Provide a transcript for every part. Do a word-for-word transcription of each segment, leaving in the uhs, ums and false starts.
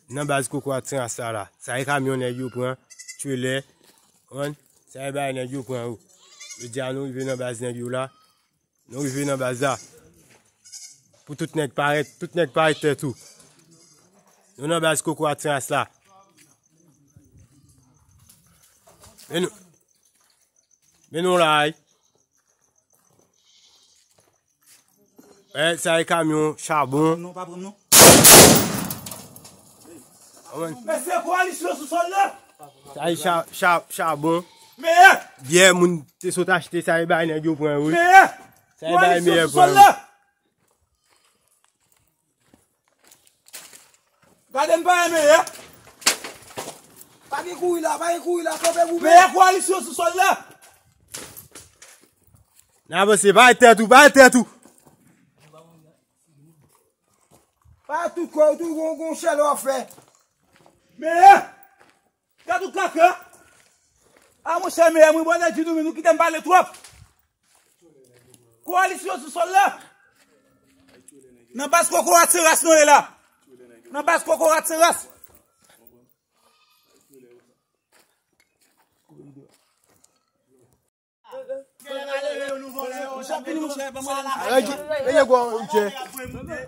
Nan baz Kokorat Senras la la. Sa e kamyon nèg yo pran, tchelè. Konprann? Sa e bagay nèg yo pran yo. Jodi a nou rive nan baz nèg yo la. Nou rive nan baz la. Pou tout nèg parèt, tout nèg parèt tèt ou. Nou nan baz Kokorat Senras la. Men nou, men nou la, wi. Eh, sa e kamyon chabon. Non, pa pran m non. Mèsi koalisyon sou sòl la. Sa e cha, cha, chabon. Meyè. Byè moun te sot achte, sa e bay nèg yo pran, wi. Meyè. Sa e bay meyè pran, wi. Gade m pa renmen, hein? Pa gen kouri la, pa gen kouri la, kanpe pou mwen. Meyè koalisyon sou sòl la. N avanse, bay tèt ou, bay tèt ou. Pa tout kò, tout gon, gon chèl w ap fè. Meyè! Gad ou kaka! A monchè, meyè, mwen bò nèg di nou, men nou kite m pale twòp. Koalisyon sou sòl la. Nan baz Kokorat Senras nou ye la. Nan baz Kokorat Senras.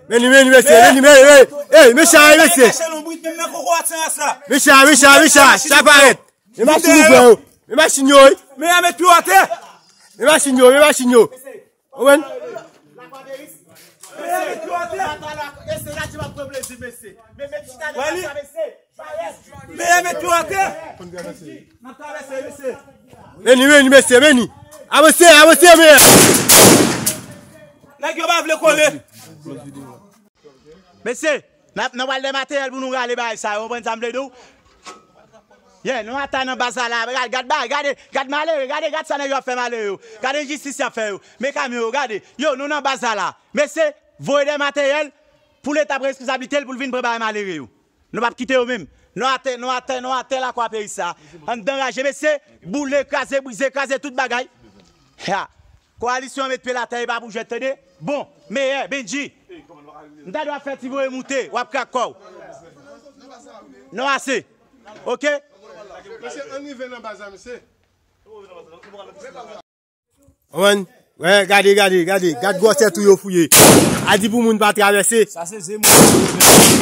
Meni, meni, mesye, meni, meni, meni. Ey, mesye, ey, mesye. Mesye, mesye, mesye, sa parèt. Men machin nou pran yo. Men machin yo, wi. Men machin yo, men machin yo. Ou konprann? Meyè met yo atè. Vini, vini, mesye, vini. Avanse, avanse, meyè. Nèg yo pa vle kole. Mesye, n ap, n ap al dèmateryèl pou nou rale bagay sa yo, ou konprann sa m vle di w? Yeah, nou atè nan baz la la. Gad, gad, gad, gad, gad malere, gade, gad sa nèg yo ap fè malere yo. Gade enjistis y ap fè yo. Men kamyon yo, gade. Yo, nou nan baz la la. Mesye, voye dèmateryèl pou Leta pran responsablite l pou l vin pran bagay malere yo. Nou p ap kite yo menm. Nou atè, nou atè, nou atè lakwa peyi sa. Anndan raje, mesye, boule, kraze, brize, kraze tout bagay. Ha. Koalisyon an met pye l atè, e pa pou jwèt, tande. Bon, meyè, Bendji. M ta dwe ap fè ti voye moute, w ap krak kò w. Non ase. Oke? Mesye, ann rive nan baz la, mesye. Konprann? Wè, gade, gade, gade. Gad gwosè tou yo fouye. A di pou moun pa travèse. Sa se ze moun yo.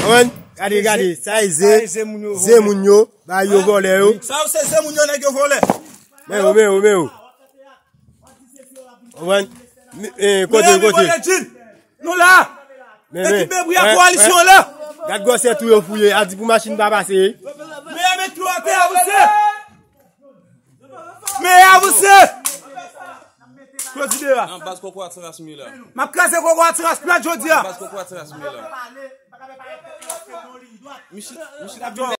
Konprann? Gade, gade. Sa e ze. Sa e ze moun yo vòlè. Ze moun yo. Ba yo vòlè yo. Sa yo se ze moun yo nèg yo vòlè. Men yo, men yo, men yo. Konprann? Eh, kote, kote? Nou la. Men, men. Ekip Bebri a koalisyon la. Gad gwosè tou yo fouye. A di pou machin pa pase. Men met yo atè, avanse. Men avanse. Claude Dera. Nan baz Kokorat Senras m ye la. M ap kraze Kokorat Senras plat jodi a. Nan baz Kokorat Senras m ye la. Misye, misye t ap vin